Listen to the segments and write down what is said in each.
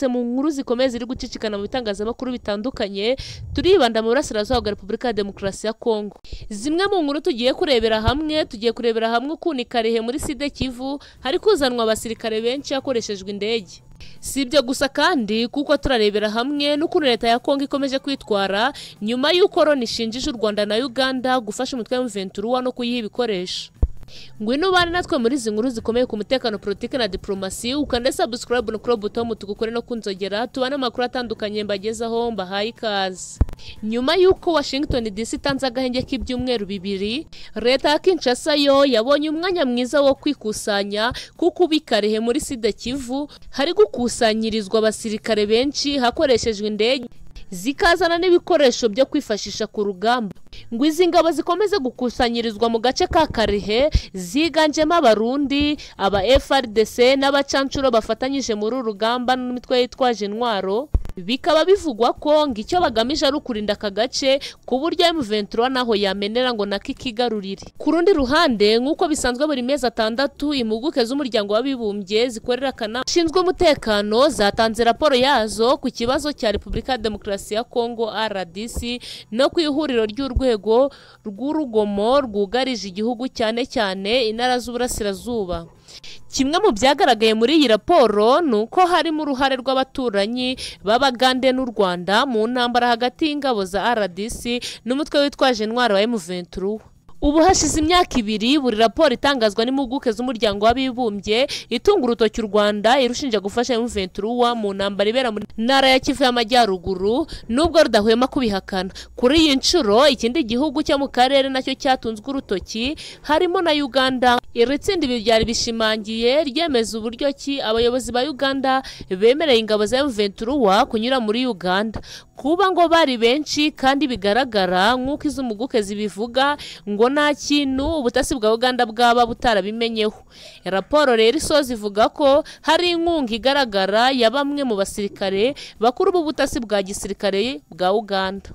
Mu nkuru zikomeye ziri gucicikana mu bitangazamakuru bitandukanye, turibanda mu burasirazuba bwa Repubulika ya Demokarasi ya Kongo. Zimwe mu nkuru tugiye kurebera hamwe, ukuntu Karehe muri Sud Kivu hari kuzanwa abasirikare benshi hakoreshejwe indege. Si ibyo gusa kandi, kuko turarebera hamwe n'ukuntu leta ya Kongo ikomeje kwitwara nyuma y'uko Loni ishinjije u Rwanda na Uganda gufasha umutwe wa M23 no kuyiha ibikoresho. Ngwino ubane natwe muri izi nkuru zikomeye ku mutekano, politiki na diplomasi. Ukande subscribe no kuri buto mutukukore no kunzogera, tubane amakuru atandukanye mbagezaho. Mbahaye ikaze. Nyuma y'uko Washington DC itanze agahenge k'ibyumweru 2, leta ya Kinshasa yo yabonye umwanya mwiza wo kwikusanya, kuko ubikarehe muri Sud Kivu hari gukusanyirizwa abasirikare benshi hakoreshejwe indege zikazana n'ibikoresho byo kwifashisha ku rugamba. Ngo izi ngabo zikomeze gukusanyirizwa mu gace ka Karehe ziganjemo Abarundi, aba FARDC n'abacancuro bafatanyije muri uru rugamba n'imitwe yitwaje intwaro. Bikaba bivugwa ko ngo icyo bagamije ari ukurinda aka gace ku buryo M23 naho yamenera ngo nakikigarurire. Ku rundi ruhande, nk'uko bisanzwe buri mezi 6, impuguke z'umuryango w'abibumbye zikorera akanama gashinzwe umutekano zatanze raporo yazo ku kibazo cya Repubulika ya Demokarasi ya Kongo RDC no ku ihuriro ry'urwego rw'urugomo rwugarije igihugu, cyane cyane intara z'uburasirazuba. Kimwe mu byagaragaye muri iyi raporo ni uko harimo uruhare rw'abaturanyi b'Abagande n'u Rwanda mu ntambara hagati y'ingabo za RDC n'umutwe witwaje intwaro wa M23. Ubu hashize imyaka 2 buri raporo itangazwa n'impuguke z'umuryango w'abibumbye itunga urutoki u Rwanda irushinja gufasha M23 mu ntambara ibera mu ntara ya Kivu y'Amajyaruguru, nubwo rudahwema kubihakana. Kuri iyi nshuro ikindi gihugu cyo mu karere nacyo cyatunzwe urutoki harimo na Uganda. Iri tsinda ibi byari bishimangiye ryemeza uburyo ki abayobozi ba Uganda bemereye ingabo za M23 kunyura muri Uganda, kuba ngo bari benshi kandi bigaragara nk'uko izo mpuguke zibivuga ngo nta kintu ubutasi bwa Uganda bwaba butarabimenyeho. Raporo rero isoza ivuga ko hari inkunga igaragara ya bamwe mu basirikare bakuru b'ubutasi bwa gisirikare bwa Uganda.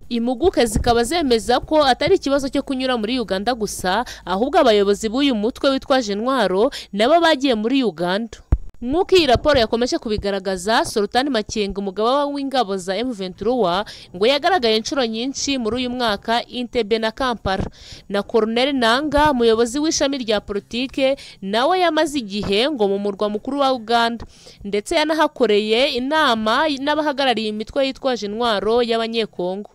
Impuguke zikaba zemeza ko atari ikibazo cyo kunyura muri Uganda gusa, ahubwo abayobozi b'uyu mutwe witwaje intwaro nabo bagiye muri Uganda. Nk'uko iyi raporo yakomeje kubigaragaza, Sultan Makenga, umugaba w'ingabo za M23, ngo yagaragaye inshuro nyinshi muri uyu mwaka Entebbe na Kampala. Na Colonel Nanga, umuyobozi w'ishami rya politike, nawe yamaze igihe ngo mu murwa mukuru wa Uganda, ndetse yanahakoreye inama n'abahagarariye imitwe yitwaje intwaro y'Abanyekongo.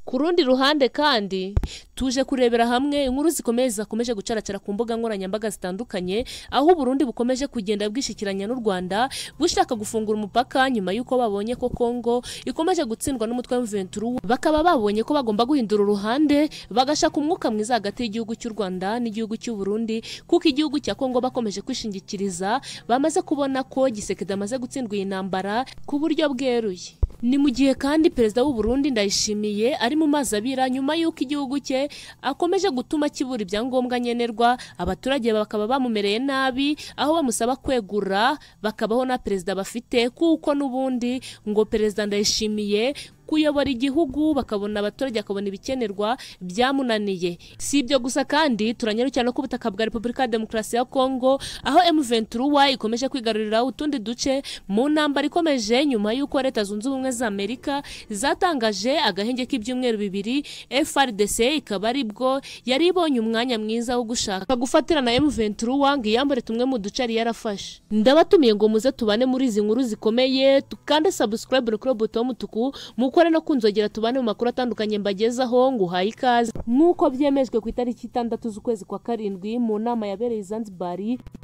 Ku rundi ruhande kandi, tuje kurebera hamwe inkuru zikomeye zakomeje gucaracara ku mbuga nkoranyambaga zitandukanye, aho Burundi bukomeje kugenda bwishikiranya n'u Rwanda bushaka gufungura umupaka nyuma y'uko babonye ko Kongo ikomeje gutsindwa n'umutwe wa M23, bakaba babonye ko bagomba guhindura uruhande bagashaka umwuka mwiza hagati y'igihugu cy'u Rwanda n'igihugu cy'u Burundi, kuko igihugu cya Kongo bakomeje kwishingikiriza bamaze kubona ko Gisekedi amaze gutsindwa iyi ntambara ku buryo bweruye. Ni mu gihe kandi Perezida w'u Burundi Ndayishimiye ari mu mazi abira nyuma y'uko igihugu cye akomeje gutuma kibura ibyangombwa nkenerwa, abaturage bakaba bamumereye nabi, aho bamusaba kwegura bakabaho na perezida bafite, kuko n'ubundi ngo Perezida Ndayishimiye kuyobora igihugu bakabona abaturage akabona ibikenerwa byamunaniye. Si ibyo gusa kandi, turanyarukira no ku butaka bwa Repubulika ya Demokarasi ya Kongo, aho M23 ikomeje kwigarurira utundi duce mu ntambara ikomeje nyuma y'uko Leta Zunze Ubumwe za Amerika zatangaje agahenge k'ibyumweru 2, FARDC ikaba aribwo yari ibonye umwanya mwiza wo gushaka gufatirana M23 ngo iyambure tumwe mu duce yari yarafashe. Ndabatumiye ngo muze tubane muri izi nkuru zikomeye, tukande subscribe kuri buto y'umutuku, mukore no kunzogera, tubane mu makuru atandukanye mbagezaho. Nguhaye ikaze. Nk'uko byemejwe ku itariki 6 z'ukwezi kwa 7 mu nama yabereye Zanzibar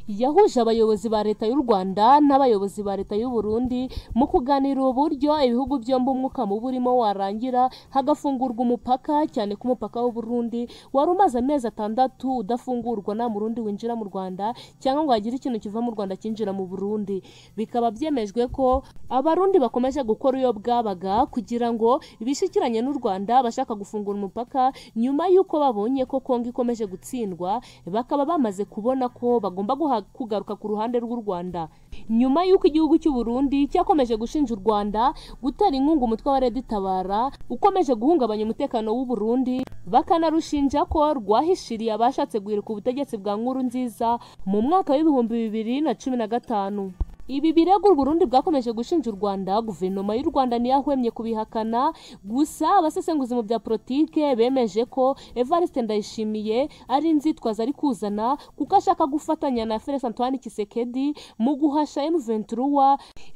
yahuje abayobozi ba leta y'u Rwanda n'abayobozi ba leta y'u Burundi mu kuganira uburyo ibihugu byombi umwuka mubi urimo warangira hagafungurwa umupaka, cyane ko umupaka w'u Burundi wari umaze amezi 6 udafungurwa, nta Murundi winjira mu Rwanda cyangwa ngo hagire ikintu kiva mu Rwanda kinjira mu Burundi. Bikaba byemejwe ko Abarundi bakomeje gukora iyo bwabaga kugira kugira ngo bishikiranye n'u Rwanda bashaka gufungura umupaka nyuma y'uko babonye ko Kongo ikomeje gutsindwa, bakaba bamaze kubona ko bagomba kugaruka ku ruhande rw'u Rwanda. Nyuma y'uko igihugu cy'u Burundi cyakomeje gushinja u Rwanda gutera inkunga umutwe wa Red Tabara ukomeje guhungabanya umutekano w'u Burundi, bakanarushinja ko rwahishiriye abashatse guhirika ubutegetsi bwa Nkurunziza mu mwaka w'2015. Ibi birego u Burundi bwakomeje gushinja u Rwanda, guverinoma y'u Rwanda ntiyahwemye kubihakana. Gusa abasesenguzi mu bya politike bemeje ko Evariste Ndayishimiye ari inzitwazo ari kuzana kuko ashaka gufatanya na Felix Antoine Tshisekedi mu guhasha M23,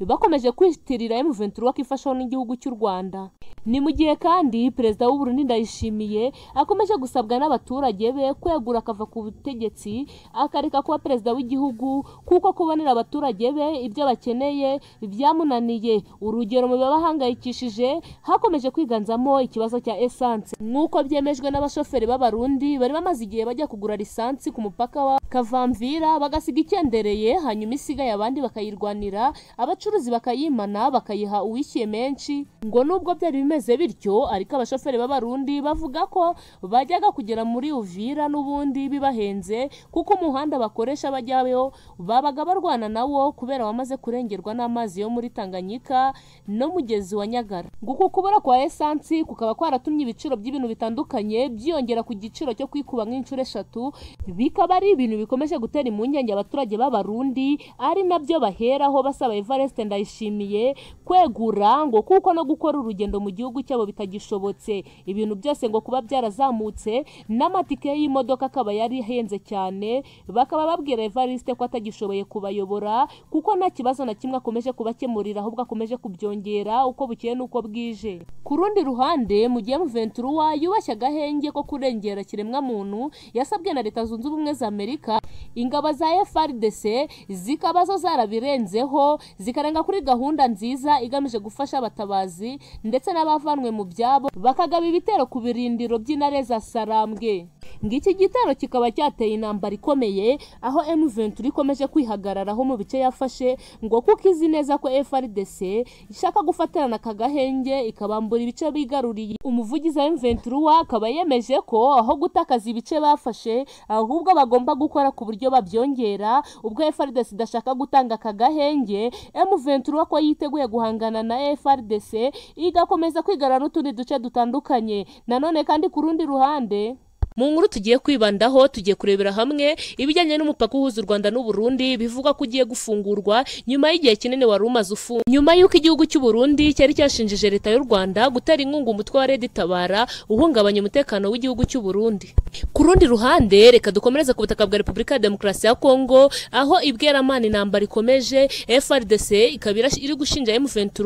bakomeje kwitirira M23 kifashwa n'igihugu cy'u Rwanda. Ni mu gihe kandi Perezida w'u Burundi Ndayishimiye akomeje gusabwa n'abaturage be kwegura akava ku butegetsi akareka kuba perezida w'igihugu, kuko kubonera abaturage be ibyo bakeneye byamunaniye. Urugero mu babahangayikishije hakomeje kwiganzamo ikibazo cya essence, nk'uko byemejwe n'abashoferi b'Abarundi bari bamaze igihe bajya kugura lisansi ku mupaka wa Kavamvira bagasiga ikendereye, hanyuma isigaye abandi bakayirwanira, abacuruzi bakayimana bakayiha uwishyuye menshi. Ngo nubwo byari bimeze bityo, ariko abashoferi b'Abarundi bavuga ko bajyaga kugera muri Uvira n'ubundi bibahenze, kuko umuhanda bakoresha bajyayo babaga barwana nawo kubera wamaze kurengerwa n'amazi yo muri Tanganyika no mugezi wa Nyagara. Nguko kubura kwa essence kukaba kwaratumye ibiciro by'ibintu bitandukanye byiyongera ku giciro cyo kwikuba nk'inshuro 3, bikaba ari ibintu bikomeje gutera impungenge abaturage b'Abarundi, ari nabyo baheraho basaba Evariste Ndayishimiye kwegura, ngo kuko no gukora urugendo mu gihugu cyabo bitagishobotse. Ibintu byose ngo kuba byarazamutse n'amatike y'imodoka akaba yari ahenze cyane, bakaba babwira Evariste ko atagishoboye kubayobora kuko nta kibazo na kimwe akomeje kubakemurira, ahubwo akomeje kubyongera uko bukeye n'uko bwije. Ku rundi ruhande, mu gihe M23 yubashye agahenge ko kurengera kiremwa muntu yasabwe na Leta Zunze Ubumwe za Amerika, ingabo za FARDC zikaba zo zarabirenzeho zikarenga kuri gahunda nziza igamije gufasha abatabazi ndetse n'abavanwe mu byabo, bakagaba ibitero ku birindiro by'intare za Sarambwe. Ngiki gitero kikaba cyateye intambara ikomeye, aho M23 ikomeje kwihagararaho mu bice yafashe, ngo kuko izi neza ko FARDC ishaka gufatirana kagahenge ikabambura ibice bigaruriye. Umuvugizi wa M23 akaba yemeje ko aho gutakaza ibice bafashe ahubwo bagomba gukora ku buryo babyongera. Ubwo FARDC idashaka gutanga kagahenge, M23 ko yiteguye guhangana na FARDC igakomeza kwigarura n'utundi duce dutandukanye. Nanone kandi ku rundi ruhande, mu nkuru tugiye kwibandaho tugiye kurebera hamwe ibijyanye n'umupaka uhuza u Rwanda n'u Burundi bivugwa ko ugiye gufungurwa nyuma y'igihe kinini wari umaze ufunze. Nyuma y'uko igihugu cy'u Burundi cyari cyashinjije leta y'u Rwanda gutera inkunga umutwe wa Red Tabara uhungabanya umutekano w'igihugu cy'u Burundi. Ku rundi ruhande, reka dukomereze ku butaka bwa Repubulika ya Demokarasi ya Kongo, aho ibweramana intambara ikomeje, FARDC ikaba iri gushinja M23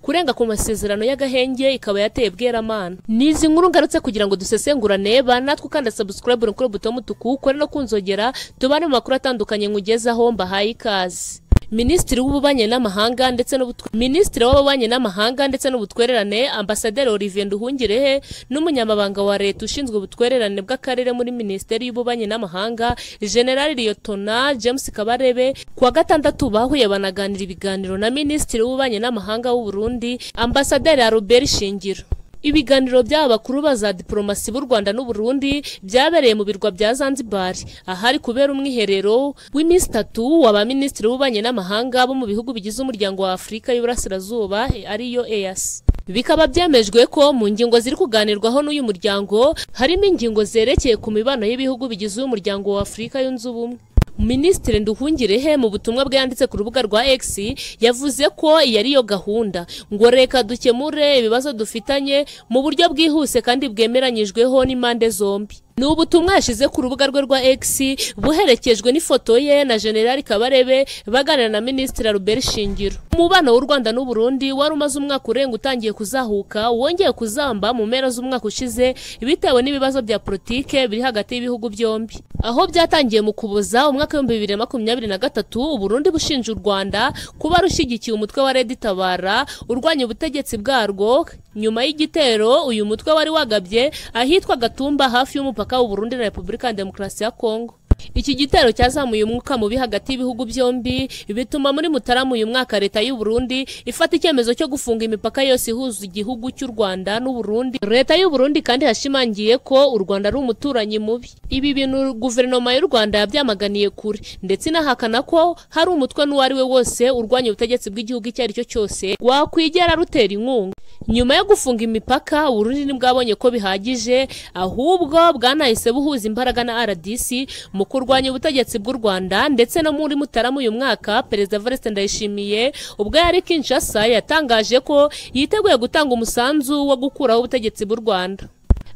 kurenga ku masezerano y'agahenge ikaba yateye bweramana. Nizi nkuru ngarutse kugira ngo dusesengurane, natwe ukanda subscribe kuri buto mutuku ukore no kunzogera tubane mu makuru atandukanye nkugezaho. Mbahaye ikaze. Minisitiri w'ububanyi n'amahanga ndetse Minisitiri w'ububanyi n'amahanga ndetse n'ubutwererane Ambasaderi Olivier Nduhungirehe n'umunyamabanga wa leta ushinzwe ubutwererane bw'akarere muri Minisiteri y'ububanyi n'amahanga General Liyotona James Kabarebe kuwa gatandatu bahuye banaganira ibiganiro na Minisitiri w'ububanyi n'amahanga w'u Burundi Ambasaderi Albert Shingiro. Ibiganiro by'aba bakuru ba diplomasi b'u Rwanda n'u Burundi byabereye mu birwa bya Zanzibar, ahari kubera umwiherero w'iminsi 3 w'abaminisitiri b'ububanyi n'amahanga bo mu bihugu bigize umuryango wa Afurika y'Uburasirazuba ariyo EAC. Bikaba byemejwe ko mu ngingo ziri kuganirwaho n'uyu muryango harimo ingingo zerekeye ku mibano y'ibihugu bigize uyu muryango wa Afurika yunze ubumwe. Minisitiri Nduhungirehe mu butumwa bwe yanditse ku rubuga rwa X yavuze ko iyi ari yo gahunda, ngo reka dukemure ibibazo dufitanye mu buryo bwihuse kandi bwemeranyijweho n'impande zombi. Ni ubutumwa yashize ku rubuga rwe rwa X buherekejwe n'ifoto ye na General Kabarebe baganira na Minisitiri Albert Shingiro. Umubano w'u Rwanda n'u Burundi wari umaze umwaka urenga utangiye kuzahuka, wongeye kuzamba mu mpera z'umwaka ushize bitewe n'ibibazo bya politike biri hagati y'ibihugu byombi. Aho byatangiye mu Kuboza umwaka 2023, u Burundi bushinja u Rwanda kuba rushyigikiye umutwe wa Red Tabara urwanya ubutegetsi bwarwo nyuma y'igitero uyu mutwe wari wagabye ahitwa Gatumba hafi y'umupaka w'u Burundi na Repubulika ya Demokarasi ya Kongo. Iki gitero cyazamuye umwuka mubi hagati y'ibihugu byombi, bituma muri Mutarama uyu mwaka leta y'u Burundi ifata icyemezo cyo gufunga imipaka yose ihuza igihugu cy'u Rwanda n'u Burundi. Leta y'u Burundi kandi yashimangiye ko u Rwanda ari umuturanyi mubi. Ibi bintu guverinoma y'u Rwanda yabyamaganiye kure, ndetse inahakana ko hari umutwe n'uwo ari we wose urwanya ubutegetsi bw'igihugu icyo ari cyo cyose wakwigera rutera inkunga. Nyuma yo gufunga imipaka, Burundi ntibwabonye ko bihagije, ahubwo bwanahise buhuza imbaraga na RDC mu kurwanya ubutegetsi bw'u Rwanda. Ndetse no muri Mutarama uyu mwaka, Perezida Evariste Ndayishimiye ubwo yari Kinshasa yatangaje ko yiteguye gutanga umusanzu wo gukuraho ubutegetsi bw'u Rwanda.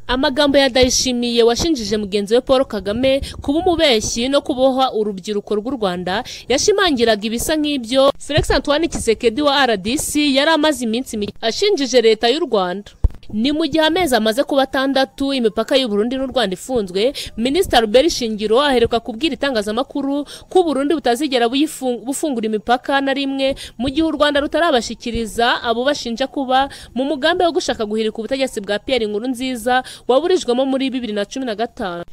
Amagambo ya Ndayishimiye washinjije mugenzi we Paul Kagame kuba umubeshyi no kuboha urubyiruko rw'u Rwanda, yashimangiraga ibisa nk'ibyo Felix Antoine Tshisekedi wa RDC yari amaze iminsi mike ashinjije leta y'u Rwanda. Ni mu gihe amezi amaze kuba 6 imipaka y'u Burundi n'u Rwanda ifunzwe, Minisitiri Albert Shingiro aheruka kubwira itangazamakuru ko u Burundi butazigera bufungura imipaka na rimwe mu gihe u Rwanda rutarabashyikiriza abo bashinja kuba mu mugambi wo gushaka guhirika ubutegetsi bwa Pierre Nkurunziza waburijwemo muri 2015.